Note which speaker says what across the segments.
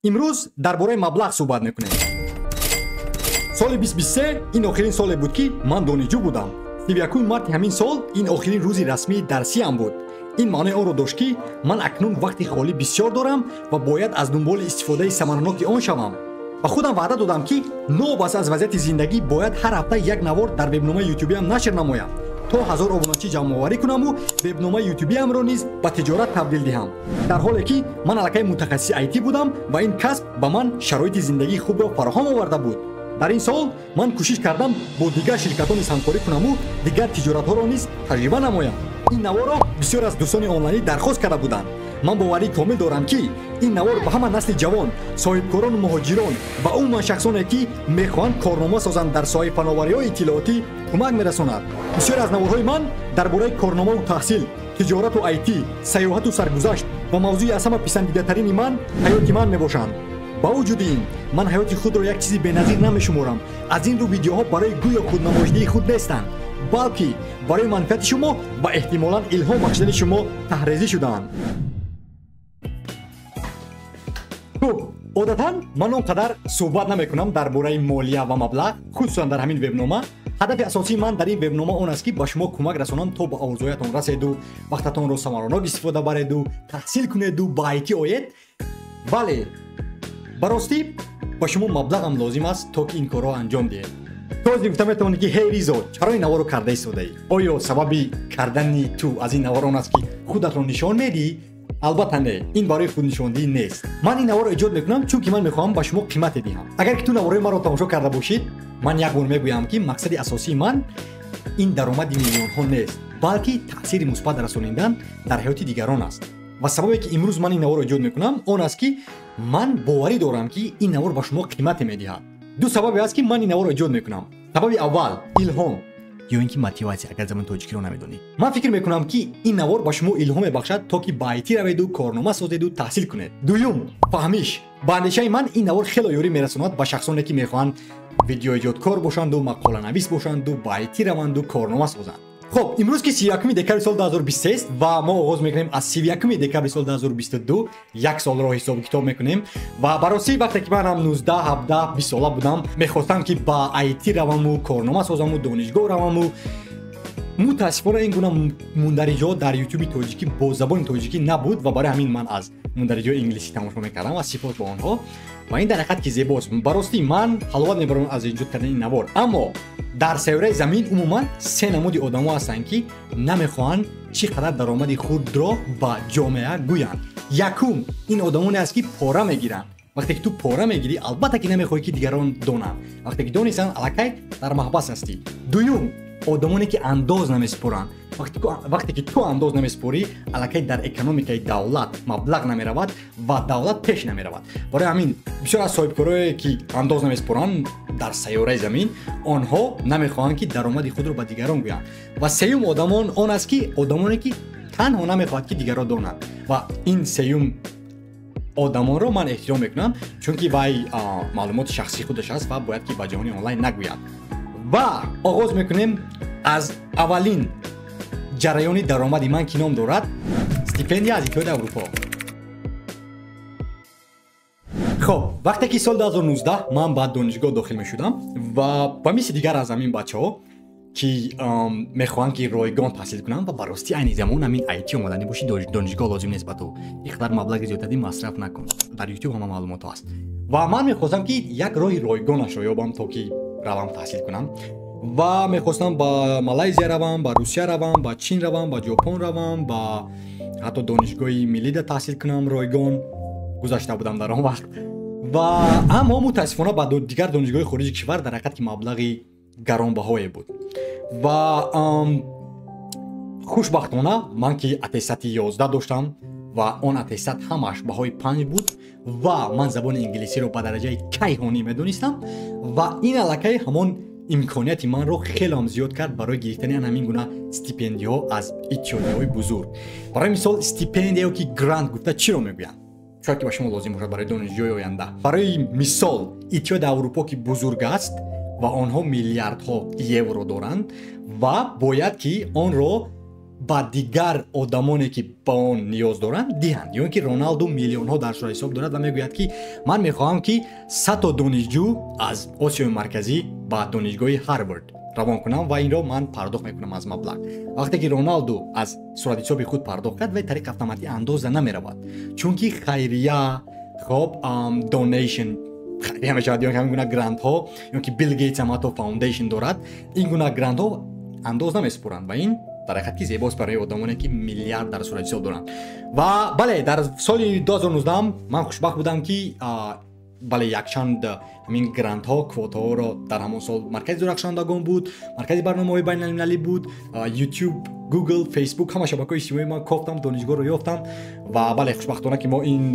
Speaker 1: Имрӯз дар бораи маблағ суҳбат мекунем. Соли 2023 ин охирин соле буд, ки ман донишҷӯ будам. 31 марти ҳамин сол ин охирин рӯзи расмии дарсиам буд. Ин маънои онро дошт, ки ман акнун вақти холӣ бисёр дорам ва бояд аз дунболи истифодаи самараноки он шавам. Ба худам ваъда додам, ки новобаста аз вазъияти зиндагӣ бояд ҳар ҳафта як навор дар вебномаи ютубиам нашр намоям, то 1000 обуначӣ ҷамъоварӣ кунаму вебномаи ютубиамро низ ба тиҷорат табдил диҳам. Дар ҳоле ки ман аллакай мутахассиси IT будам ва ин касб ба ман шароити зиндагии хубро фароҳам оварда буд. Дар ин сол ман кӯшиш кардам бо дигар ширкатҳо низ ҳамкорӣ кунаму дигар тиҷоратҳоро низ таҷриба намоям. Ин наворро бисёр аз дӯстони онлайнӣ дархост карда буданд. Ман боварии комил дорам, ки ин навор ба ҳама насли ҷавон, соҳибкорону муҳоҷирон ва умуман шахсоне, ки мехоҳанд корнома созанд дар соҳаи фановариҳои иттилоотӣ, кӯмак мерасонад. Бисёре аз наворҳои ман дар бораи корномаву таҳсил, тиҷорату IT, сайёҳату саргузашт ва мавзӯи аз ҳама писандидатарини ман ҳаёти ман мебошанд. Ба вуҷуди ин ман ҳаёти худро як чизи беназир намешуморам. Аз ин рӯ видеоҳо барои гӯё худнамоишдиҳии худ нестанд, балки барои манфиати шумо ва эҳтимолан илҳом бахшидани шумо таҳрезӣ шудаанд. Хуб, одатан ман он қадар суҳбат намекунам дар бораи молия ва маблағ, хусусан дар ҳамин вебнома. Ҳадафи асосии ман дар ин вебнома он аст, ки ба шумо кӯмак расонам, то ба орзуятон раседу, вақтатонро самаранок истифода бареду, таҳсил кунеду, ба IT оед. Бале, ба ростӣ ба шумо маблағам лозим аст, то ки ин корро анҷом диҳед. То ин гуфта метавонӣ, ки ҳей Ризо, чаро ин наворро карда истодаӣ? Оё сабаби кардани ту аз ин навор он аст, ки худатро нишон медиҳӣ? Албатта не, ин барои худнишондиҳӣ нест. Ман ин наворро эҷод мекунам, чунки ман мехоҳам ба шумо қимате диҳам. Агар ки ту наворҳои маро тамошо карда бошид, ман як бор мегӯям, ки мақсади асосии ман ин даромади миллионҳо нест, балки таъсири мусбат расонидан дар ҳаёти дигарон аст. Ва сабабе, ки имрӯз ман ин наворро эҷод мекунам, он аст, ки ман боварӣ дорам, ки ин навор ба шумо қимате медиҳад. Ду сабабе аст, ки ман ин наворро эҷод мекунам. Сабаби аввал илҳом ё ин ки мотиватсия, агар забони тоҷикиро намедонӣ. Ман фикр мекунам, ки ин навор ба шумо илҳом мебахшад, то ки ба IT раведу, корнома созеду, таҳсил кунед. Дуюм, фаҳмиш. Ба андешаи ман ин навор хело ёрӣ мерасонад ба шахсоне, ки мехоҳанд видеоэҷодкор бошанду, мақоланавис бошанду, ба IT раванду, корнома созанд. Хуб, имрӯз ки 31 декабри соли 2023 ва мо оғоз мекунем аз 31 декабри соли 2022, як солро ҳисобу китоб мекунем. Ва ба ростӣ вақте ки ман ҳам 19, 17, 20 сола будам, мехостам, ки ба IT раваму, корнома созаму, донишгоҳ раваму. Мутаассифона ин гуна мундариҷаҳо дар ютуби тоҷикӣ бо забони тоҷикӣ набуд ва барои ҳамин ман аз мундариҷаҳои инглисӣ тамошо мекардам ва сипос ба онҳо. Ва ин дар ҳақиқат ки зебост. Ба ростӣ ман ҳаловат мебарам аз эҷод кардани ин навор. Аммо дар сайёраи замин умуман се намуди одамо ҳастанд, ки намехоҳанд чӣ қадар даромади худро ба ҷомеа гӯянд. Якум, ин одамоне аст, ки пора мегиранд. Вақте ки ту пора мегирӣ, албатта ки намехоҳӣ, ки дигарон донанд. Вақте ки донистанд, аллакай дар маҳбас ҳастӣ. Дуюм, одамоне, ки андоз намесупоранд. Вақте ки ту андоз намесупорӣ, аллакай дар экономикаи давлат маблағ намеравад ва давлат пеш намеравад. Барои ҳамин бисёр аз соҳибкорое, ки андоз намесупоранд дар сайёраи замин, онҳо намехоҳанд, ки даромади худро ба дигарон гӯянд. Ва сеюм одамон он аст, ки одамоне, ки танҳо намехоҳад, ки дигарро донанд. Ва ин сеюм одамонро ман эҳтиром мекунам, чунки вай маълумоти шахсии худаш аст ва бояд ки ба ҷаҳони онлайн нагӯяд. Ва оғоз мекунем аз аввалин ҷараёни даромади ман, ки ном дорад стипендия аз Иттиҳоди Аврупо. Хоб, вақте ки соли 2019 ман ба донишгоҳ дохил мешудам ва ба мисли дигар аз ҳамин бачаҳо, ки мехоҳанд, ки ройгон таҳсил кунанд, ва ба ростӣ айни замон ҳамин IT омаданӣ бошӣ, донишгоҳ лозим нест ба ту, ин қадар маблағи зиёдтарӣ масраф накун, дар ютуб ҳама маълумотҳо ҳаст. Ва ман мехостам, ки як роҳи ройгонашро ёбам, то ки равам таҳсил кунам. Ва мехостам ба Малайзия равам, ба Русия равам, ба Чин равам, ба Ҷопон равам, ба ҳатто донишгоҳи миллида таҳсил кунам, ройгон гузашта будам дар он вақт. Ва аммо мутаассифона ба дигар донишгоҳи хориҷи кишвар дар ҳақиқат ки маблағи гаронбаҳое буд. Ва хушбахтона ман ки аттестати 11 доштам ва он аттестат ҳамааш баҳои 5 буд ва ман забони инглисиро ба дараҷаи кайҳонӣ медонистам, ва ин аллакай ҳамон имконияти манро хеле ҳам зиёд кард барои гирифтани ҳамин гуна стипендияҳо аз иттиҳодияҳои бузург. Барои мисол, стипендия ё ки грант гуфта чиро мегӯянд? Шояд ки ба шумо лозим бошад барои донишҷӯи оянда. Барои мисол, Иттиҳоди Аврупо, ки бузург аст ва онҳо миллиардҳо евро доранд ва бояд ки онро ба дигар одамоне ки ба он ниёз доранд диҳанд. Ё ин ки Роналду миллионҳо дар суратҳисоб дорад ва мегӯяд, ки ман мехоҳам, ки 100 донишҷӯ аз Осиёи Марказӣ ба донишгоҳи Ҳарвард равон кунам ва инро ман пардохт мекунам аз маблағ. Вақте ки Роналду аз суратҳисоби худ пардохт кард, вай тариқи автоматӣ андоза намеравад, чунки хайрия, хоб, donation хайрия мешавад, ё ҳамин гуна грантҳо, ё ки Билл Гейтс ҳам ҳатто foundation дорад, ин гуна грантҳо андоз намесупоранд ва ин дар ҳақиқат ки зебост барои одамоне, ки миллиард дар суратҳисоб доранд. Ва бале, дар соли 2019 ман хушбахт будам, ки бале, якчанд ҳамин грантҳо, квотаҳоро дар ҳамон сол Маркази дурахшондагон буд, Маркази барномаҳои байналмилалӣ буд, YouTube, Google, Facebook, ҳама шабакаҳои иҷтимоӣ ман кофтам, донишгоҳро ёфтам ва бале, хушбахтона ки мо ин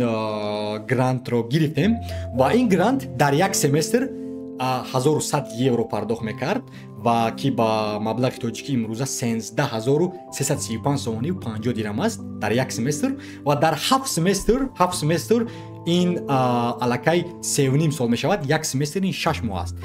Speaker 1: грантро гирифтем. Ва ин грант дар як семестр 1100 евро пардохт мекард ва ки ба маблағи тоҷикӣ имрӯза 13 335 сомонию 50 дирам аст дар як семестр. Ва дар ҳафт семестр ин аллакай 3,5 сол мешавад, як семестр ин 6 моҳ аст.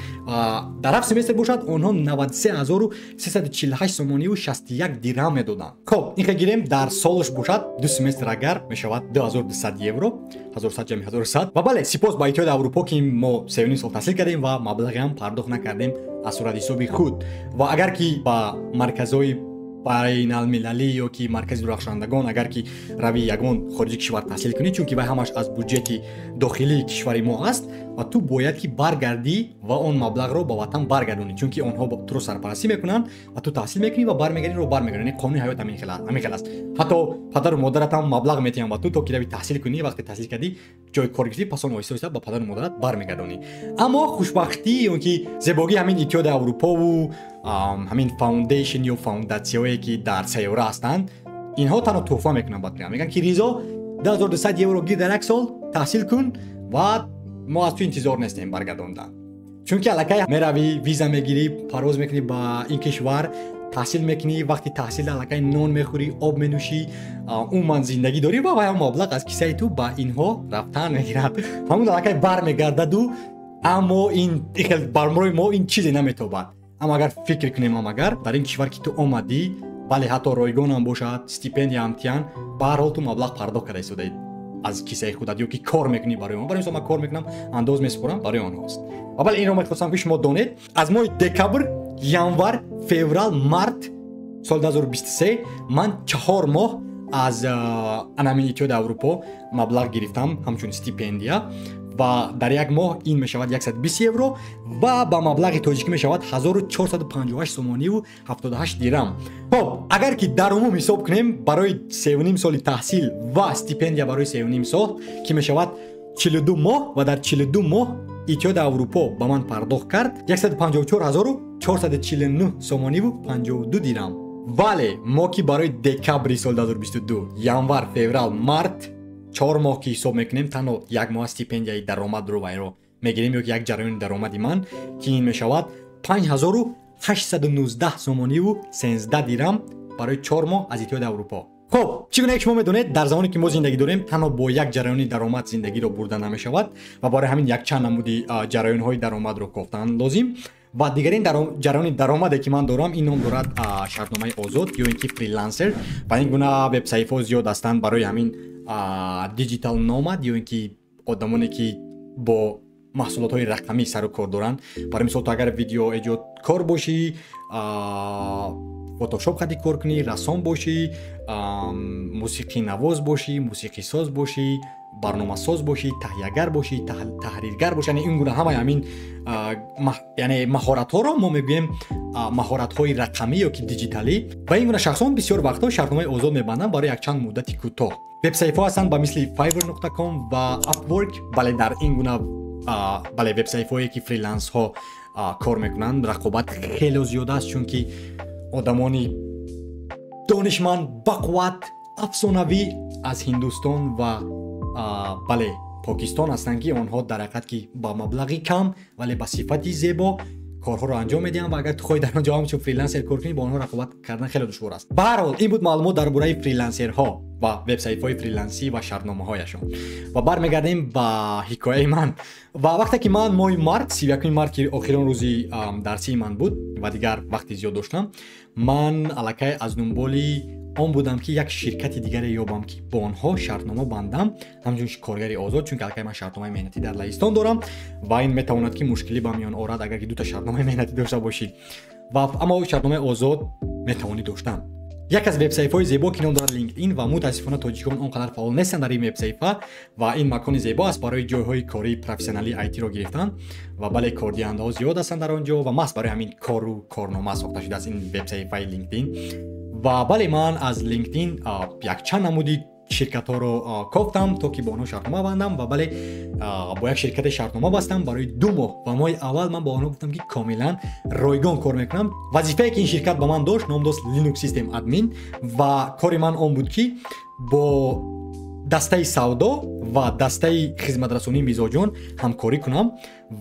Speaker 1: Дар ҳафт семестр бошад, онҳо 93 348 сомонию 61 дирам медоданд. Хоб, ин ха гирем, дар солш бошад, ду семестр агар мешавад 2200 евро, 1100 ҷамъи 1100. Ва бале, сипос ба Иттиҳоди Аврупо, ки мо 3,5 сол таҳсил кардем ва маблағеам пардохт накардем аз суратҳисоби худ. Ва агар ки ба марказҳои байналмилалӣ ё ки Маркази дурахшондагон агар ки рави ягон хориҷи кишвар таҳсил кунӣ, чунки вай ҳамаш аз буҷети дохилии кишвари мо аст ва ту бояд ки баргардӣ ва он маблағро ба ватан баргардонӣ, чунки онҳо туро сарпарастӣ мекунанд ва ту таҳсил мекунӣ ва бармегардӣ, ро бармегардонӣ. Қонуни ҳаёт ҳамин хел аст. Ҳатто падару модаратам маблағ метиҳанд ба ту, то ки рави таҳсил кунӣ. Вақте таҳсил кардӣ, ҷои кор гирифтӣ, пас он оҳиста оҳиста ба падару модарат бармегардонӣ. Аммо хушбахтӣ ё ки зебогии ҳамин Иттиҳоди Аврупову ҳамин foundation ё фаундатсияҳое, ки дар сайёра ҳастанд, инҳо танҳо тӯҳфа мекунанд. Бад мегӯянд, ки Ризо, 2200 евро гир, дар як сол таҳсил кун ва мо аз ту интизор нестем баргардондан, чунки аллакай меравӣ, виза мегирӣ, парвоз мекунӣ ба ин кишвар, таҳсил мекунӣ. Вақти таҳсил аллакай нон мехӯрӣ, об менӯшӣ, умуман зиндагӣ дорӣ ва вай маблағ аз кисаи ту ба инҳо рафтан мегирад, ҳамон аллакай бармегардаду. Аммо ин хел барморои мо ин чизе наметобад. Аммо агар фикр кунем, агар дар ин кишвар ки ту омадӣ, бале, ҳатто ройгонам бошад, стипендияам тиян, ба ҳар ҳол ту маблағ пардохт карда истодаӣ аз кисаи худат ё ки кор мекунӣ барои он. Барои мисол, ман кор мекунам, андоз месупорам, барои онҳост. Ва бале, инро мехостам, ки шумо донед. Аз моҳи декабр, январ, феврал, март соли 2023 ман 4 моҳ аз анамин Иттиҳоди Аврупо маблағ гирифтам ҳамчун стипендия ва дар як моҳ ин мешавад 120 евро ва ба маблағи тоҷикӣ мешавад 1458 сомониву 78 дирам. Хоб, агар ки дар умум ҳисоб кунем, барои 3,5 соли таҳсил ва стипендия барои 3,5 сол, ки мешавад 42 моҳ, ва дар 42 моҳ Иттиҳоди Аврупо ба ман пардохт кард 154 449 сомониву 52 дирам. Вале мо ки барои декабри соли 2022, январ, феврал, март, 4 моҳ ки ҳисоб мекунем, танҳо як моҳ стипендияи даромадро вайро мегирем ё ки як ҷараёни даромади ман, ки ин мешавад 5819 сомониву 13 дирам барои 4 моҳ аз Иттиҳоди Аврупо. Хоб, чӣ гуна шумо медонед, дар замоне ки мо зиндагӣ дорем, танҳо бо як ҷараёни даромад зиндагиро бурда намешавад ва барои ҳамин якчанд намуди ҷараёнҳои даромадро кофтан лозим. Ва дигарин ҷараёни даромаде, ки ман дорам, ин ном дорад шартномаи озод ё ин ки фрилансер. Ва ин гуна вебсаҳифаҳо зиёд ҳастанд барои ҳамин digital nomad ё ин ки одамоне, ки бо маҳсулотҳои рақамӣ сару кор доранд. Барои мисол, ту агар видео эҷодкор бошӣ, фотошоп қади кор кунӣ, рассом бошӣ, мусиқинавоз бошӣ, мусиқисоз бошӣ, барномасоз бошӣ, таҳиягар бошӣ, таҳриргар бошӣ, яъне ин гуна ҳамаи ҳамин яъне маҳоратҳоро мо мегӯем маҳоратҳои рақамӣ ё ки диҷиталӣ. Ва ин гуна шахсон бисёр вақтҳо шартномаи озод мебанданд барои якчанд муддати кӯтоҳ. Вебсаҳифаҳо ҳастанд ба мисли fiverr.com ва Upwork. Бале, дар ин гуна бале, вебсаҳифаҳое ки фрилансҳо кор мекунанд, рақобат хеле зиёд аст, чунки одамони донишманд, бақувват, афсонавӣ аз Ҳиндустон ва бале, Покистон ҳастанд, ки онҳо дар ҳақиқат ки ба маблағи кам, вале ба сифати зебо корҳоро анҷом медиҳанд. Ва агар ту хоҳӣ дар он ҷо ҳамчун фрилансер кор кунӣ, бо онҳо рақобат кардан хеле душвор аст. Ба ҳар ҳол, ин буд маълумот дар бораи фрилансерҳо ва вебсаҳифаҳои фрилансӣ ва шартномаҳояшон. Ва бармегардем ба ҳикояи ман. Ва вақте ки ман моҳи март, 31 март, ки охирон рӯзи дарсии ман буд ва дигар вақти зиёд доштам, ман аллакай аз дунболи Он будам, ки як ширкати дигаре ёбам, ки бо онҳо шартнома бандам ҳамчун коргари озод, чунки аллакай ман шартномаи меҳнатӣ дар Лаҳистон дорам ва ин метавонад, ки мушкилӣ ба миён орад, агар ки дута шартномаи меҳнатӣ дошта бошӣ. Ва аммо шартномаи озод метавонӣ доштан. Як аз вебсаҳифаҳои зебо, ки ном дорад LinkedIn, ва мутаассифона тоҷикон он қадар фаъол нестанд дар ин вебсаҳифа. Ва ин макони зебо аст барои ҷойҳои кории профессионалии IT-ро гирифтан. Ва бале, кордиҳандаҳо зиёд ҳастанд дар он ҷо ва маҳз барои ҳамин кору корнома сохта шудааст ин вебсаҳифаи LinkedIn. Ва бале, ман аз LinkedIn якчанд намуди ширкатҳоро кофтам, то ки бо онҳо шартнома бандам. Ва бале, бо як ширкате шартнома бастам барои 2 моҳ. Ва моҳи аввал ман бо онҳо гуфтам, ки комилан ройгон кор мекунам. Вазифае, ки ин ширкат ба ман дошт, ном дошт Linux System Admin ва кори ман он буд, ки бо дастаи савдо ва дастаи хизматрасонии мизоҷон ҳамкорӣ кунам.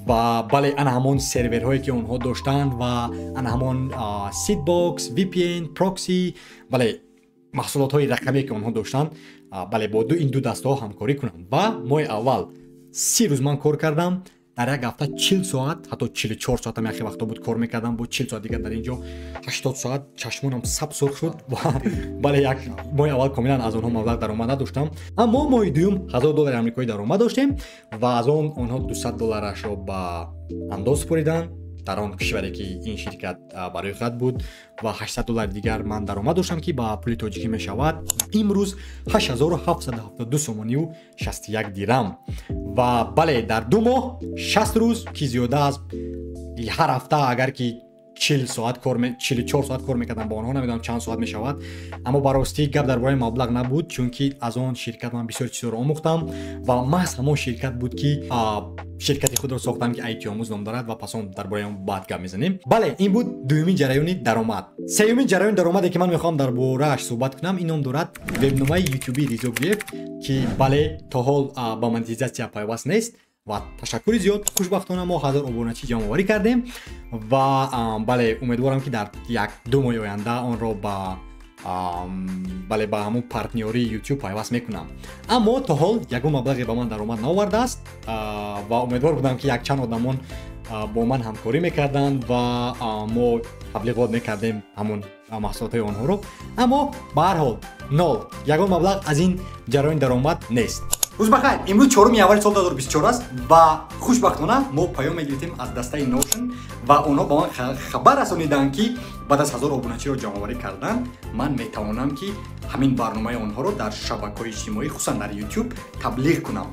Speaker 1: Ва бале, ана ҳамон серверҳое, ки онҳо доштанд, ва ана ҳамон seedbox, VPN, proxy, бале, маҳсулотҳои рақамие, ки онҳо доштанд, бале, бо ин ду дастаҳо ҳамкорӣ кунам. Ва моҳи аввал 30 рӯз ман кор кардам, дар як ҳафта 40 соат, ҳатто 44 соатам яхе вақто буд кор мекардам, бо 40 соат дигар дар ин ҷо 80 соат. Чашмонам саб сурх шуд. Ва бале, як моҳи аввал комилан аз онҳо маблағ даромад надоштам, аммо моҳи дуюм 1000 доллари амрикоӣ даромад доштем ва аз он онҳо 200 долларашро ба андоз супориданд дар он кишваре, ки ин ширкат барои хат буд, ва 800 доллари дигар ман даромад доштам, ки ба пули тоҷикӣ мешавад имрӯз 8772 сомонию 61 дирам. Ва бале, дар 2 моҳ 60 рӯз, ки зиёда аз ҳар ҳафта агар ки 40 соат кор, 44 соат кор мекардам бо онҳо, намедонам чанд соат мешавад. Аммо ба ростӣ гап дар бораи маблағ набуд, чунки аз он ширкат ман бисёр чизҳоро омӯхтам ва маҳз ҳамон ширкат буд, ки ширкати худро сохтам, ки IT омӯз ном дорад, ва пас он дар бораи он баъд гап мезанем. Бале, ин буд дуюмин ҷараёни даромад. Сеюмин ҷараёни даромаде, ки ман мехоҳам дар борааш суҳбат кунам, ин ном дорад вебномаи ютуби Ризогиев, ки бале, то ҳол ба монетизатсия пайваст нест. Ва ташаккури зиёд, хушбахтона мо 1000 обуначӣ ҷамъоварӣ кардем ва бале, умедворам, ки дар як ду моҳи оянда онро ба бале, ба ҳамун партнёрии YouTube пайваст мекунам. Аммо то ҳол ягон маблағе ба ман даромад наовардааст ва умедвор будам, ки якчанд одамон бо ман ҳамкорӣ мекарданд ва мо таблиғот мекардем ҳамун маҳсулотҳои онҳоро. Аммо ба ҳар ҳол нол, ягон маблағ аз ин ҷараёни даромад нест. Рӯз бахайр! Имрӯз 4 январи соли 2024 аст ва хушбахтона мо паём мегирифтем аз дастаи Notion ва онҳо ба ман хабар расониданд, ки баъд аз 1000 обуначиро ҷамъоварӣ кардан ман метавонам, ки ҳамин барномаи онҳоро дар шабакаҳои иҷтимоӣ, хусусан дар YouTube, таблиғ кунам.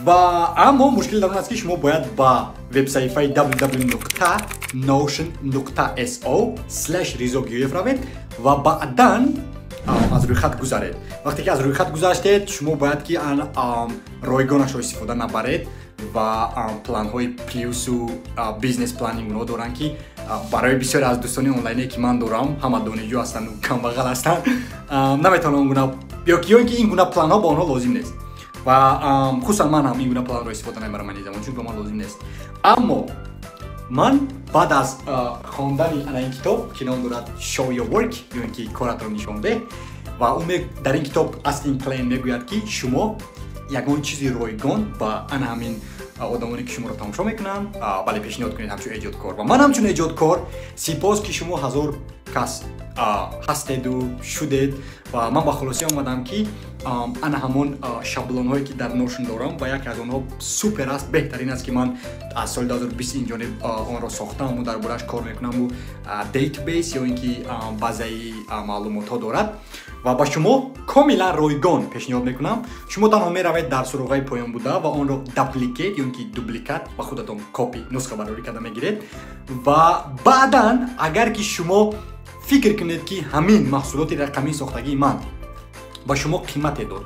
Speaker 1: Ва аммо мушкил дар он аст, ки шумо бояд ба вебсаҳифаи www.notion.so/rizogioev равед ва баъдан аз рӯйхат гузаред. Вақте ки аз рӯйхат гузаштед, шумо бояд ки ройгонашро истифода набаред ва планҳои плюсу бизнес плани онҳо доранд, ки барои бисёре аз дӯстони онлайне, ки ман дорам, ҳама донишҷӯ ҳастанду камбағал ҳастанд, наметавонам он гуна ё ин ки ин гуна планҳо ба онҳо лозим нест. Ва хусусан ман ҳам ин гуна планро истифода намебарам ани замон, чун ба ман лозим нест. Аммо ман баъд аз хондани ана ин китоб, ки ном дорад Show Your Work, ё ин ки коратро нишон деҳ, ва ӯ дар ин китоб Остин Клейн мегӯяд, ки шумо ягон чизи ройгон ба ана ҳамин одамоне, ки шуморо тамошо мекунанд, бале, пешниҳод кунед ҳамчун эҷодкор. Ва ман ҳамчун эҷодкор, сипос, ки шумо 1000 кас ҳастеду шудед. Ва ман ба хулосӣ омадам, ки ана ҳамон шаблонҳое, ки дар Notion дорам, ва яке аз онҳо супер аст, беҳтарин аст, ки ман аз соли 2020 инҷониб онро сохтаму дар борааш кор мекунаму database ё ин ки базаи маълумотҳо дорад ва ба шумо комилан ройгон пешниҳод мекунам. Шумо танҳо меравед дар суроғаи поён буда ва онро duplicate ё ин ки дубликат ба худатон copy, нусхабардорӣ карда мегиред. Ва баъдан агар ки шумо фикр кунед, ки ҳамин маҳсулоти рақамии сохтагии ман ба шумо қимате дод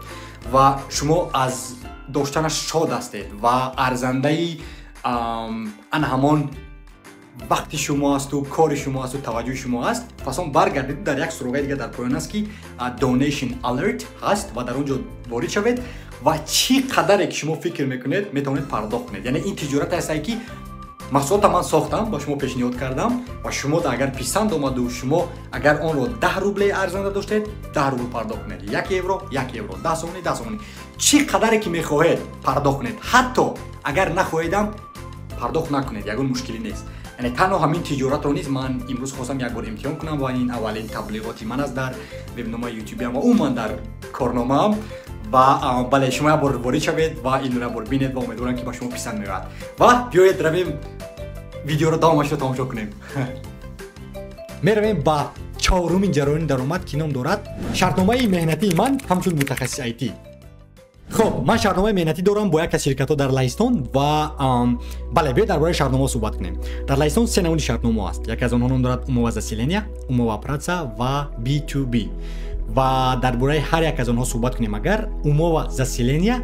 Speaker 1: ва шумо аз доштанаш шод ҳастед ва арзандаи ана ҳамон вақти шумо асту кори шумо асту таваҷҷӯҳи шумо аст, пас он баргардед, дар як суроғаи дигар дар поён аст, ки donation alert ҳаст, ва дар он ҷо ворид шавед ва чӣ қадаре ки шумо фикр мекунед, метавонед пардохт кунед. Яъне ин тиҷорате ҳастае, ки маҳсулота ман сохтам, ба шумо пешниҳод кардам ва шумо агар писанд омаду шумо агар онро 10 рубле арзанда доштед, 10 рубл пардохт кунед, 1 евро 1 евро, 10 сомонӣ 10 сомонӣ, чӣ қадаре ки мехоҳед пардохт кунед. Ҳатто агар нахоҳедам пардохт накунед, ягон мушкилӣ нест. Яъне танҳо ҳамин тиҷоратро низ ман имрӯз хостам як бор имтиҳон кунам ва ин аввалин таблиғоти ман аст дар вебномаи ютубиам ва умуман дар корномаам. Ва бале, шумо як бор ворид шавед ва инро як бор бинед ва умедворам, ки ба шумо писанд меояд. Ва биёед, равем, видеоро давомашро тамошо кунем. Меравем ба чорумин ҷараёни даромад, ки ном дорад шартномаи меҳнатии ман ҳамчун мутахассиси IT. Хуб, ман шартномаи меҳнатӣ дорам бо як аз ширкатҳо дар Лаҳистон ва бале, биёед, дар бораи шартномаҳо суҳбат кунем. Дар Лаҳистон се намуди шартномаҳо аст. Яке аз онҳо ном дорад umowa zasilenia, umowa praca ва B2B. Ва дар бораи ҳар як аз онҳо суҳбат кунем агар, umowa zasilenia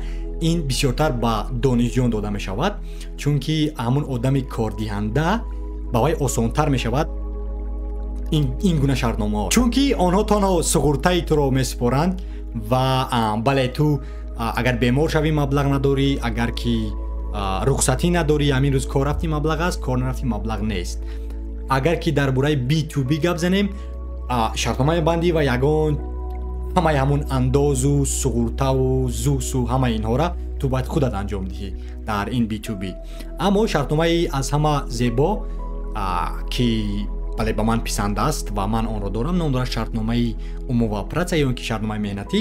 Speaker 1: ин бисёртар ба донишҷӯён дода мешавад, чунки ҳамун одами кордиҳанда ба вай осонтар мешавад ин гуна шартномаҳо, чунки онҳо танҳо суғуртаи туро месупоранд ва бале, ту агар бемор шавӣ, маблағ надорӣ, агар ки рухсатӣ надорӣ, ҳамин рӯз кор рафтӣ, маблағ аст, кор нарафтӣ, маблағ нест. Агар ки дар бораи B2B гап занем, шартнома мебандӣ ва ягон ҳамаи ҳамун андозу суғуртаву ЗУСу ҳамаи инҳоро ту бояд худат анҷом диҳӣ дар ин B2B. Аммо шартномаи аз ҳама зебо, ки бале, ба ман писанд аст ва ман онро дорам, ном дорад шартномаи umowa praca ё ин ки шартномаи меҳнатӣ,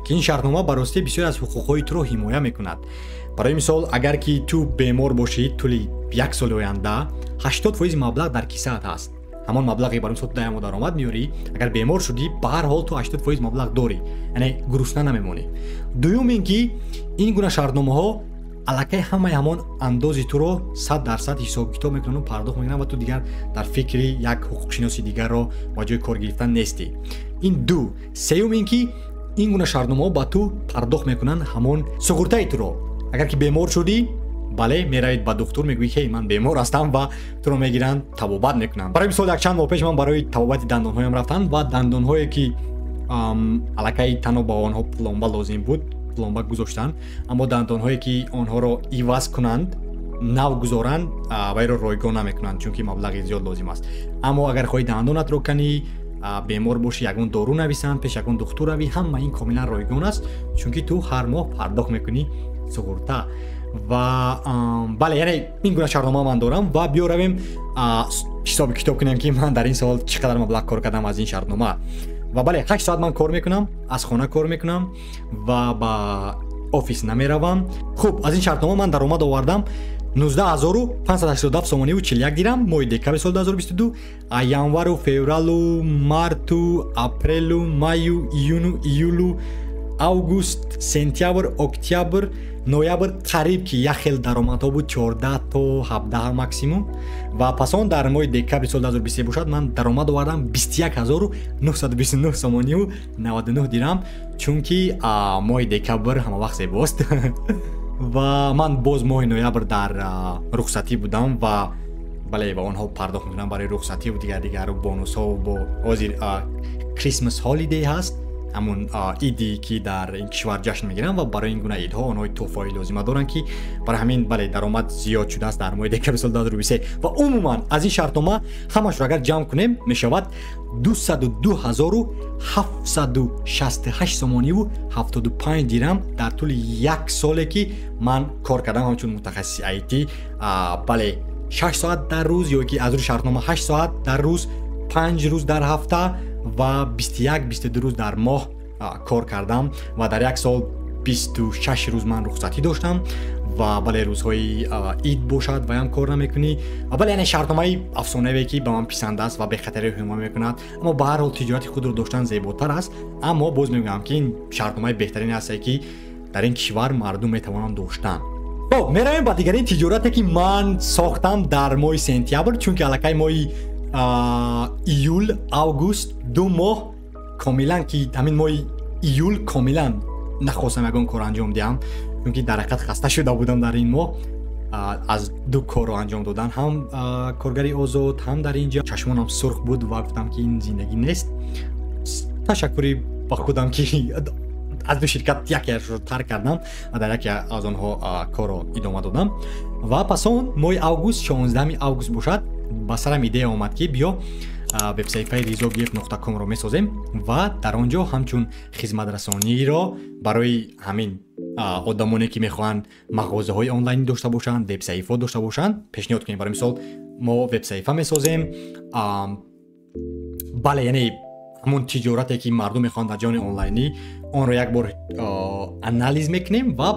Speaker 1: ки ин шартнома ба ростӣ бисёр аз ҳуқуқҳои туро ҳимоя мекунад. Барои мисол, агар ки ту бемор бошӣ, тӯли як соли оянда 80% маблағ дар кисаат ҳаст. Ҳамон маблағе, барои мисол, ту даҳ даромад меёрӣ, агар бемор шудӣ, ба ҳар ҳол ту 80% маблағ дорӣ, яъне гурусна намемонӣ. Дуюм ин ки ин гуна шартномаҳо аллакай ҳамаи ҳамон андози туро 100% ҳисобу китоб мекунанду пардохт мекунанд ва ту дигар дар фикри як ҳуқуқшиноси дигарро ба ҷои кор гирифтан нестӣ. Ин ду. Сеюм ин ки ин гуна шартномаҳо ба ту пардохт мекунанд ҳамон суғуртаи туро. Агар ки бемор шудӣ, бале, меравед ба духтур, мегӯӣ, ҳей, ман бемор ҳастам, ва туро мегиранд, табобат мекунанд. Барои мисол, якчанд моҳ пеш ман барои табобати дандонҳоям рафтам ва дандонҳое ки аллакай танҳо ба онҳо пломба лозим буд, пломба гузоштанд, аммо дандонҳое ки онҳоро иваз кунанд, нав гузоранд, вайро ройгон намекунанд, чунки маблағи зиёд лозим аст. Аммо агар хоҳӣ дандонатро канӣ, бемор бошӣ, ягон дору нависанд, пеш ягон духтур равӣ, ҳама ин комилан ройгон аст, чунки ту ҳар моҳ пардохт мекунӣ суғурта. Ва бале, яъне ин гуна шартнома ман дорам. Ва биё, равем, ҳисоби китоб кунем, ки ман дар ин сол чӣ қадар маблағ кор кардам аз ин шартнома. Ва бале, 8 соат ман кор мекунам, аз хона кор мекунам ва ба офис намеравам. Хуб, аз ин шартнома ман даромад овардам 19 587 сомониву 41 дирам моҳи декабри соли 2022. Январу, февралу, марту, апрелу, маю, июну, июлу, август, сентябр, октябр, ноябр қариб ки як хел даромадҳо буд, 14 то 17 максимум. Ва пас он дар моҳи декабри соли 2023 бошад, ман даромад овардам 21 929 сомониву 99 дирам, чунки моҳи декабр ҳама вақт зебост ва ман боз моҳи ноябр дар рухсатӣ будам. Ва бале, ба онҳо пардохт мекунам барои рухсативу дигар дигару бонусҳо. Бо ҳозир Christmas holiday ҳаст, ҳамун иди ки дар ин кишвар ҷашн мегиранд, ва барои ин гуна идҳо онҳои тӯҳфаҳои лозима доранд, ки барои ҳамин, бале, даромад зиёд шудааст дар моҳи декабри соли 2023. Ва умуман аз ин шартнома ҳамашро агар ҷамъ кунем, мешавад 202 768 сомониву 75 дирам дар тӯли як соле, ки ман кор кардам ҳамчун мутахассиси IT. Бале, 6 соат дар рӯз ё ки аз рӯи шартнома 8 соат дар рӯз, 5 рӯз дар ҳафта ва 21, 22 рӯз дар моҳ кор кардам. Ва дар як сол 26 рӯз ман рухсатӣ доштам. Ва бале, рӯзҳои ид бошад, ваям кор намекунӣ. Ва бале, яъне шартномаи афсонаве, ки ба ман писанд аст ва бехатариро ҳимоя мекунад. Аммо ба ҳар ҳол тиҷорати худро доштан зеботар аст. Аммо боз мегӯям, ки ин шартномаи беҳтарине ҳастае, ки дар ин кишвар мардум метавонанд доштан. Хоб, меравем ба дигарин тиҷорате, ки ман сохтам дар моҳи сентябр, чунки аллакай моҳи июл, август 2 моҳ комилан, ки ҳамин моҳи июл комилан нахостам ягон кор анҷом диҳам, чунки дар ҳақиқат хаста шуда будам дар ин моҳ аз ду корро анҷом додан, ҳам коргари озод, ҳам дар ин ҷо. Чашмонам сурх буд ва гуфтам, ки ин зиндагӣ нест. Ташаккури ба худам, ки аз ду ширкат якеашро тарк кардам ва дар яке аз онҳо корро идома додам. Ва пас он моҳи август, 16 август бошад, ба сарам идея омад, ки биё, вебсаҳифаи rizogf.com-ро месозем ва дар он ҷо ҳамчун хизматрасониро барои ҳамин одамоне, ки мехоҳанд мағозаҳои онлайнӣ дошта бошанд, вебсаҳифаҳо дошта бошанд, пешниҳод кунем. Барои мисол, Мо вебсаҳифа месозем. Бале, яъне ҳамон тиҷорате, ки мардум мехоҳанд дар ҷаҳони онлайнӣ, онро як бор анализ мекунем ва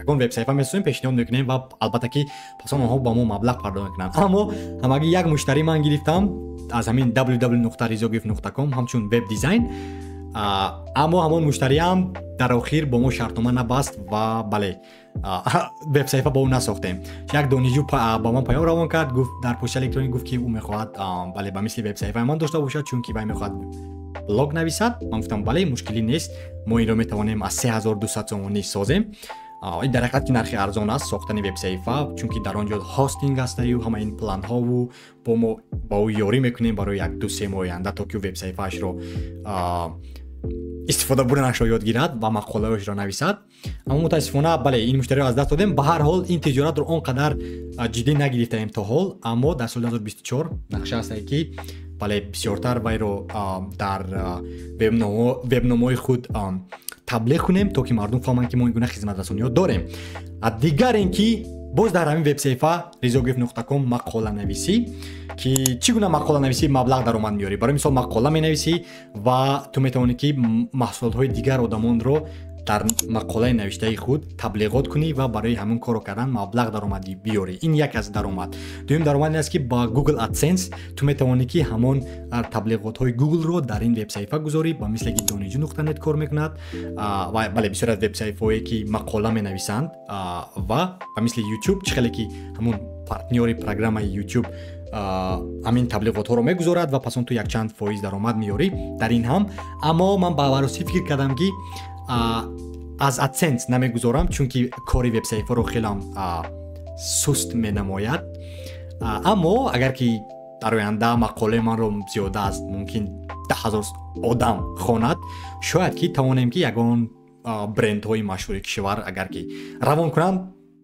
Speaker 1: ягон вебсаҳифа месозем, пешниҳод мекунем ва албатта ки пас он онҳо ба мо маблағ пардохт мекунанд. Аммо ҳамагӣ як муштарӣ ман гирифтам аз ҳамин www.rizogif.com ҳамчун веб дизайн. Аммо ҳамон муштариам дар охир бо мо шартнома набаст ва бале, вебсаҳифа бо ӯ насохтем. Як донишҷӯ ба ман паём равон кард, гуфт дар почта электронӣ, гуфт ки ӯ мехоҳад, бале, ба мисли вебсаҳифаи ман дошта бошад, чунки вай мехоҳад блог нависад. Ман гуфтам, бале, мушкилӣ нест, мо инро метавонем аз 3200 сомонӣ созем. Ин дар ҳақиқат ки нархи арзон аст сохтани вебсаҳифа, чунки дар он ҷо хостинг ҳастаю ҳама ин планҳову бо мо ба ӯ ёрӣ мекунем барои 1-2-3 моҳ оянда, то ки ӯ вебсаҳифаашро истифода бурданашро ёд гирад ва мақолаҳояшро нависад. Аммо мутаассифона, бале, ин муштариро аз даст додем. Ба ҳар ҳол, ин тиҷоратро он қадар ҷиддӣ нагирифтаем то ҳол, аммо дар соли 2024 нақша ҳастае, ки бале, бисёртар вайро дар вебномаҳои худ таблиғ кунем, то ки мардум фаҳманд, ки мо ин гуна хизматрасониҳо дорем. Дигар ин ки боз дар ҳамин вебсаҳифа rizogif.com мақоланависӣ, ки чӣ гуна мақоланависӣ маблағ даромад меёрӣ. Барои мисол, мақола менависӣ ва ту метавонӣ, ки маҳсулотҳои дигар одамонро дар мақолаи навиштаи худ таблиғот кунӣ ва барои ҳамин корро кардан маблағ даромадӣ биёрӣ. Ин як аз даромад. Дуюм даромад ин аст, ки ба Google AdSense ту метавонӣ, ки ҳамон таблиғотҳои Google-ро дар ин вебсаҳифа гузорӣ, ба мисле ки донишҷӯ.нет кор мекунад ва бале, бисёр аз вебсаҳифаҳое, ки мақола менависанд, ва ба мисли YouTube, чӣ хеле ки ҳамон партнёри программаи YouTube ҳамин таблиғотҳоро мегузорад ва пас он ту якчанд фоиз даромад меёрӣ дар ин ҳам. Аммо ман ба баррасӣ фикр кардам, ки аз AdSense намегузорам, чунки кори вебсаҳифаро хелам суст менамояд. Аммо агар ки дар оянда мақолаи манро зиёда аз мумкин 10 000 одам хонад, шояд ки тавонем, ки ягон брендҳои машҳури кишвар агар ки равон кунанд,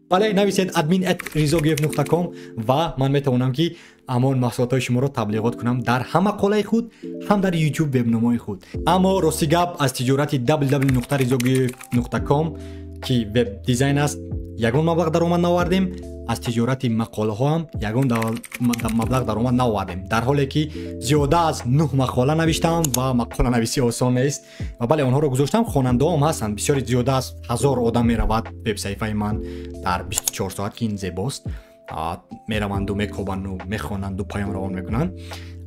Speaker 1: бале, нависед admin@rizogiev.com ва ман метавонам, ки ҳамон маҳсулотҳои шуморо таблиғот кунам дар ҳам мақолаи худ, ҳам дар YouTube вебномаи худ. Аммо рости гап, аз тиҷорати www.rizogiev.com, ки веб дизайн аст, ягон маблағ даромад наовардем. Аз тиҷорати мақолаҳо ҳам ягон маблағ даромад наовардем, дар ҳоле ки зиёда аз нӯҳ мақола навиштам ва мақоланависӣ осон нест. Ва бале, онҳоро гузоштам, хонандаҳоам ҳастанд бисёри, зиёда аз 1000 одам меравад вебсаҳифаи ман дар 24 соат, ки ин зебост. Мераванду мекобанду мехонанду паём равон мекунанд.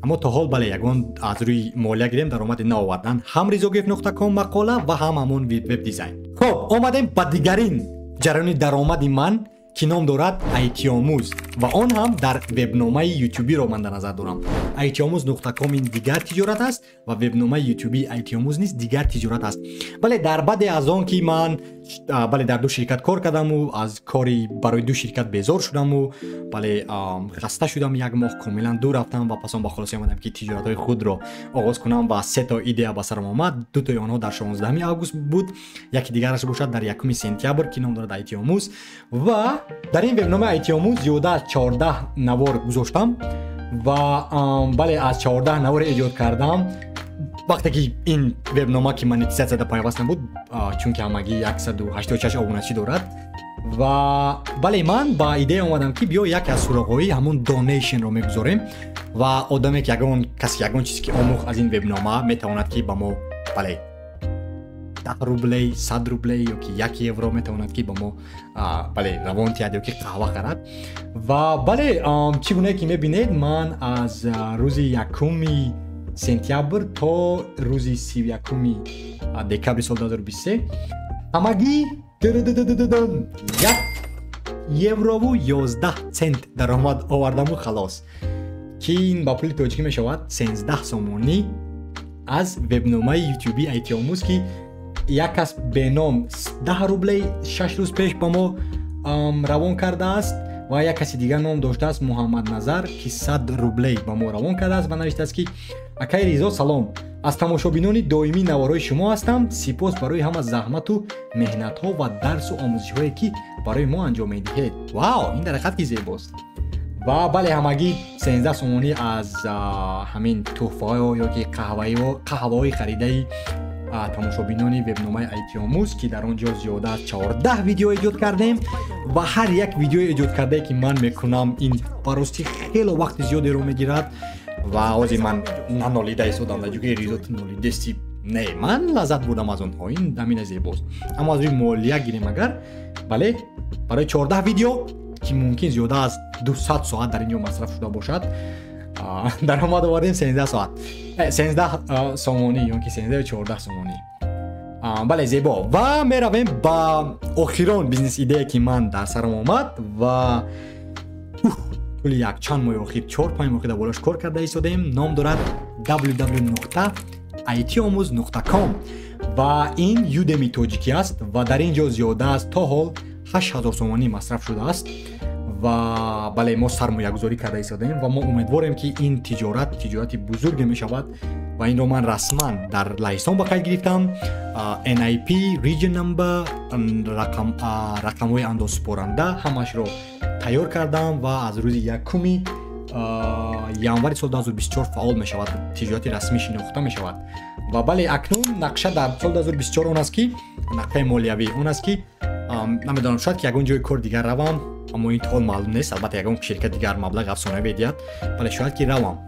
Speaker 1: Аммо то ҳол, бале, ягон аз рӯи молия гирем, даромаде наовардан, ҳам rizogiev.com мақола ва ҳам ҳамон веб дизайн. Хоб, омадем ба дигарин ҷараёни даромади ман, ки ном дорад айтиомӯз, ва он ҳам дар вебномаи ютубиро ман дар назар дорам. Айтиомӯз.ком ин дигар тиҷорат аст ва вебномаи ютуби айтиомӯз низ дигар тиҷорат аст. Бале, дар баъде аз он ки ман, бале, дар ду ширкат кор кардаму аз кори барои ду ширкат безор шудаму, бале, хаста шудам, як моҳ комилан дур рафтам ва пас он ба хулоса омадам, ки тиҷоратҳои худро оғоз кунам ва сето идея ба сарам омад. Дутои онҳо дар 16 август буд, яки дигараш бошад дар 1 сентябр, ки ном дорад айтиомӯз. Ва дар ин вебномаи айтиомӯз зиёда аз 14 навор гузоштам ва, бале, аз 14 навори эҷод кардам, вақте ки ин вебнома ки монетизатсияда пайваст набуд, чунки ҳамагӣ 186 обуначӣ дорад. Ва бале, ман ба идея омадам, ки биё яке аз суроғҳои ҳамон donation-ро мегузорем ва одаме ки ягон каси ягон чизе ки омӯхт аз ин вебнома, метавонад, ки ба мо, бале, 10 рублей, 100 рублей ё ки 1 евро метавонад, ки ба мо, бале, равон тиҳад ё ки қаҳва харад. Ва бале, чӣ гунае ки мебинед, ман аз рӯзи 1 сентябр то рӯзи 31 декабри соли 2023 ҳамагӣ 1 еврову 11 цент даромад овардаму халос, ки ин ба пули тоҷикӣ мешавад 13 сомонӣ аз вебномаи ютуби айтиомӯз, ки як кас беном 10 рублей 6 рӯз пеш ба мо равон кардааст ва як каси дигар ном доштааст Муҳаммадназар, ки 100 рублей ба мо равон кардааст ва навиштааст, ки акаи Ризо, салом, аз тамошобинони доимии наворҳои шумо ҳастам. Сипос барои ҳама заҳмату меҳнатҳо ва дарсу омӯзишҳое, ки барои мо анҷом медиҳед. Вау, ин дар ҳақиқат ки зебост. Ва бале, ҳамагӣ 13 сомонӣ аз ҳамин тӯҳфаҳо ё ки қаҳваҳои харидаи. Тамошобинони вебномаи IT-омӯз, ки дар он ҷо зиёда аз 14 видео эҷод кардем ва ҳар як видеои эҷод кардае, ки ман мекунам, ин ба ростӣ хело вақти зиёдеро мегирад. Ва ҳозир ман нанолида истодам, дар ҷуги Ризо, ту нолидести. Не, ман лаззат бурдам аз онҳо, ин ҳамина зебост. Аммо аз рӯи молия гирем агар, бале, барои 14 видео, ки мумкин зиёда аз 200 соат дар ин ҷо масраф шуда бошад, даромад овардем 13 соат, 13 сомонӣ ё ки 13 14 сомонӣ. Бале, зебо. Ва меравем ба охирон бизнес идея, ки ман дар сарам омад ва тӯли якчанд моҳи охир, 4-5 моҳ дар болош кор карда истодем. Ном дорад www.itomuz.com ва ин Udemy тоҷикӣ аст ва дар ин ҷо зиёда аз то ҳол 8000 сомонӣ масраф шудааст. Ва бале, мо сармоягузорӣ карда истодаем ва мо умедворем, ки ин тиҷорат тиҷорати бузурге мешавад. Ва инро ман расман дар Лаҳистон ба қайд гирифтам. NIP, region number, рақамҳои андозсупоранда, ҳамашро тайёр кардам ва аз рӯзи 1-уми январи соли 2024 фаъол мешавад, тиҷорати расмӣ шинохта мешавад. Ва бале, акнун нақша дар соли 2024 он аст, ки нақшаи молиявӣ он аст, ки намедонам, шояд ки ягон ҷои кор дигар равам, аммо ин то ҳол маълум нест. Албатта, ягон ширкат дигар маблағи афсонавӣ медиҳад, бале, шояд ки равам,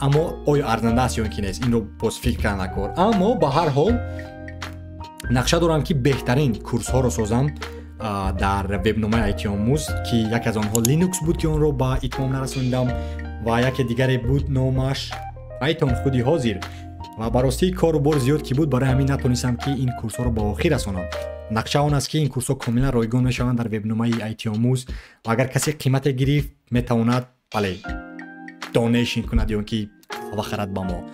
Speaker 1: аммо оё арзанда аст ё ин ки нест, инро боз фикр карда накор. Аммо ба ҳар ҳол нақша дорам, ки беҳтарин курсҳоро созам дар вебномаи IT-омӯз, ки яке аз онҳо Linux буд, ки онро ба итмом нарасонидам, ва яке дигаре буд, номаш Python худи ҳозир. Ва ба ростӣ кору бор зиёд ки буд, барои ҳамин натонистам, ки ин курсҳоро ба охир расонам. Нақша он аст, ки ин курсҳо комилан ройгон мешаванд дар вебномаи IT-омӯз ва агар касе қимате гирифт, метавонад, бале, donation кунад ё ки бахарад ба мо.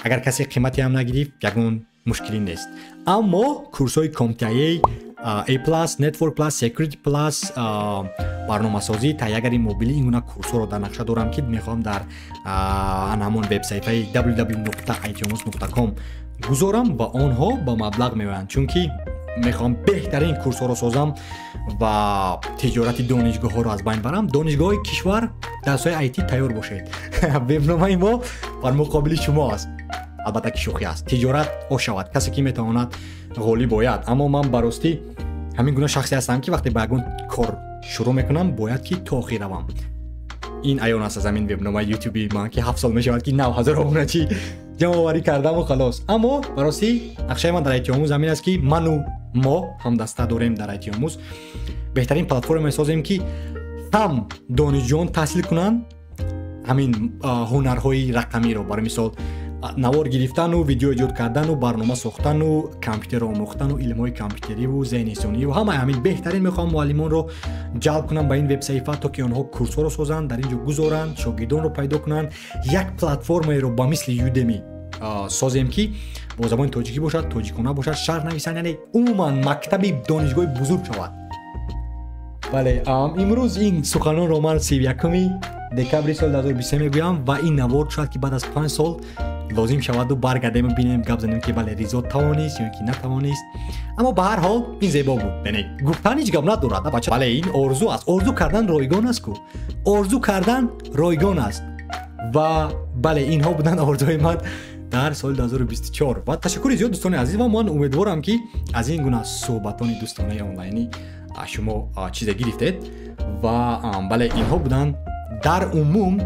Speaker 1: Агар касе қимате ҳам нагирифт, ягон мушкилӣ нест. Аммо курсҳои CompTIA A plus, Network plus, Security plus, барномасозӣ, таҳиягари мобилӣ, ин гуна курсҳоро дар нақша дорам, ки мехоҳам дар ҳамон вебсайтҳои www.itomuz.com гузорам ва онҳо ба маблағ меоянд, чунки мехоҳам беҳтарин курсҳоро созам ва тиҷорати донишгоҳҳоро аз байн барам. Донишгоҳҳои кишвар, дар соҳаи IT тайёр бошед, вебномаи мо бар муқобили шумо аст. Албатта ки шӯхӣ аст, тиҷорат ошавад, касе ки метавонад, ғолиб ояд. Аммо ман ба ростӣ ҳамин гуна шахсе ҳастам, ки вақте ба ягон кор шурӯъ мекунам, бояд ки то охир равам. Ин аён аст аз ҳамин вебномаи ютуби ман, ки 7 сол мешавад, ки 9000 обуначӣ ҷамъоварӣ кардаму халос. Аммо ба ростӣ нақшаи ман дар IT-омӯз ҳамин аст, ки ману мо ҳамдаста дорем дар IT-омӯз беҳтарин платформа месозем, ки ҳам донишҷӯён таҳсил кунанд ҳамин ҳунарҳои рақамиро, барои мисол навор гирифтану видео эҷод кардану барнома сохтану компютерро омӯхтану илмҳои компютериву зеҳни сунъиву ҳамаи ҳамин. Беҳтарин мехоҳам муаллимонро ҷалб кунам ба ин вебсаҳифа, то ки онҳо курсҳоро созанд, дар ин ҷо гузоранд, шогирдонро пайдо кунанд. Як платформаеро ба мисли Udemy созем, ки бо забони тоҷикӣ бошад, тоҷикона бошад, шарҳ нависанд, яъне умуман мактаби донишгоҳи бузург шавад. Бале, имрӯз ин суханонро ман 31-уми декабри соли 2023 мегӯям ва ин навор шояд ки баъд аз 5 сол лозим шаваду баргардему бинем, гап занем, ки бале, Ризо тавонист ё ки натавонист. Аммо ба ҳар ҳол ин зебо буд, яъне гуфтан ҳеҷ гап надорад, бача. Бале, ин орзу аст, орзу кардан ройгон аст ку, орзу кардан ройгон аст. Ва бале, инҳо буданд орзуҳои ман дар соли 2024. Ва ташаккури зиёд, дӯстони азиз, ва ман умедворам, ки аз ин гуна суҳбатони дӯстонаи онлайнӣ шумо чизе гирифтед. Ва бале, инҳо буданд дар умум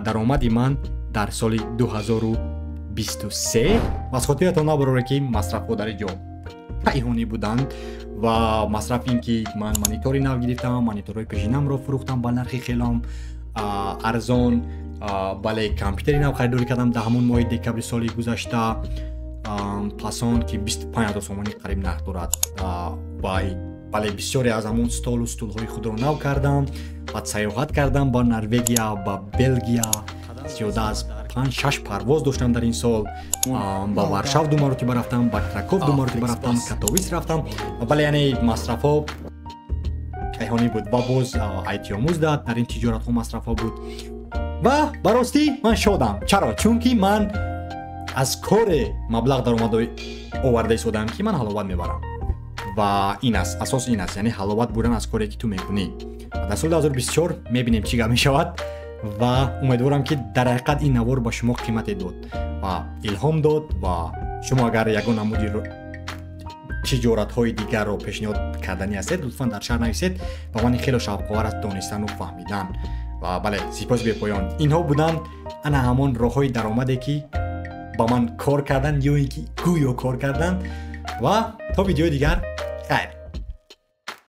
Speaker 1: даромади ман дар соли 2023. Ва аз хотиратон набароред, ки масрафҳо дар ин ҷо кайҳонӣ буданд ва масраф ин ки ман монитори нав гирифтам, мониторҳои пешинамро фурӯхтам ба нархи хелам арзон. Бале, компютери нав харидорӣ кардам дар ҳамон моҳи декабри соли гузашта, пас он ки 25 000 сомонӣ қариб нарх дорад. Ва бале, бисёре аз ҳамон столу стулҳои худро нав кардам. Баъд сайёҳат кардам ба Норвегия, ба Белгия, зиёда аз панҷ шаш парвоз доштам дар ин сол. Ба Варшав ду маротиба рафтам, ба Краков ду маротиба рафтам, Катовис рафтам. Бале, яъне масрафҳо кайҳонӣ буд ва боз IT-омӯз дар ин тиҷоратҳо масрафҳо буд. Ва ба ростӣ ман шодам. Чаро? Чунки ман аз коре маблағ даромад оварда истодаам, ки ман ҳаловат мебарам. Ва ин аст асос, ин аст, яъне ҳаловат бурдан аз коре, ки ту мекунӣ. Дар соли 2024 мебинем, чӣ гап мешавад. Ва умедворам, ки дар ҳақиқат ин навор ба шумо қимате дод ва илҳом дод ва Шумо агар ягон намуди тиҷоратҳои дигарро пешниҳод карданӣ ҳастед, лутфан дар шарҳ нависед. Ба ман хело шавқовар аст донистану фаҳмидан. Ва бале, сипоси бепоён. Инҳо буданд ана ҳамон роҳҳои даромаде, ки ба ман кор кардан ё ин ки гӯё кор кардан. Ва то видеои дигар, хайр.